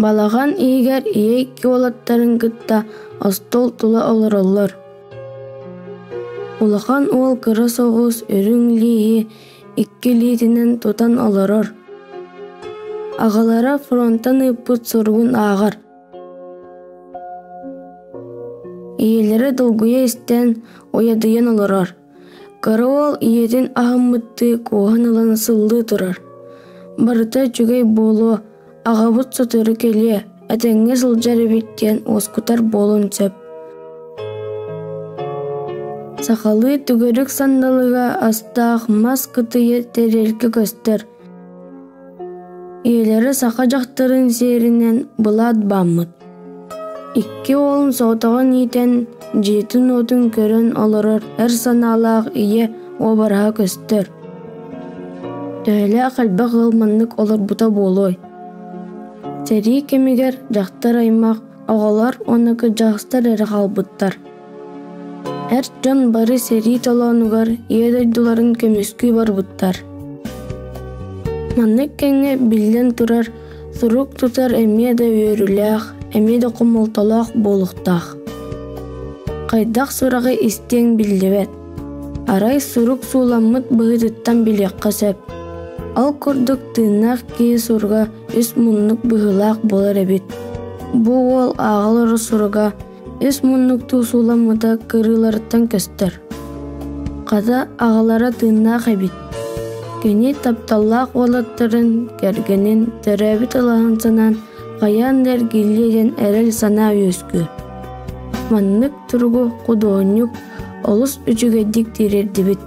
Балаҕан иһигэр ийэ икки уолаттарын кытта остуол тула олороллор. Улахан уол кыра соҕус үрүҥ лииһи икки илиитинэн тутан олорор. Аҕалара фронтан ыыппыт суругун ааҕар. Ийэлэрэ долгуйа истэн, уйадыйан олорор. Кыра уол ийэтин аһыммыттыы кууһан ылан сыллыы турар: «Барыта үчүгэй буолуо, аҕабыт сотору кэлиэ, этэҥҥэ сылдьар эбит» диэн уоскутар буолуон сөп. Сахалыы төгүрүк сандалыга астаах мас кытыйа тэриэлкэ көстөр. Ийэлэрэ саха дьахтарын сиэринэн былаат бааммыт. Икки уолун соҕотоҕун иитэн, дьиэтин-уотун көрөн олорор эр санаалаах ийэ уобараһа көстөр. Төһөлөөх элбэх ыал маннык олорбута буолуой? Сэрии кэмигэр дьахтар аймах, оҕолор уонна кырдьаҕастар эрэ хаалбыттар. Эр дьон бары сэрии толоонугар Ийэ дойдуларын көмүскүү барбыттар. Маннык кэмҥэ биллэн турар, сурук тутар эмиэ да үөрүүлээх, эмиэ да хомолтолоох буолуохтаах. Хайдах сураҕы истиэҥ биллибэт. Арай сурук сууламмыт быһыытыттан билиэххэ сөп. Ол курдук тыыннаах киһи суруга үс муннук быһыылаах буолар эбит. Бу уол ааҕа олорор суруга үс муннуктуу сууламмыта кырыыларыттан көстөр. Хата аҕалара тыыннаах эбит. Кини тапталлаах уолаттарын, кэргэнин, төрөөбүт алааһын санаан хайаан да эргиллиэ диэн эрэл санаа үөскүүр. Маннык туругу худуоһунньук олус үчүгэйдик тириэрдибит.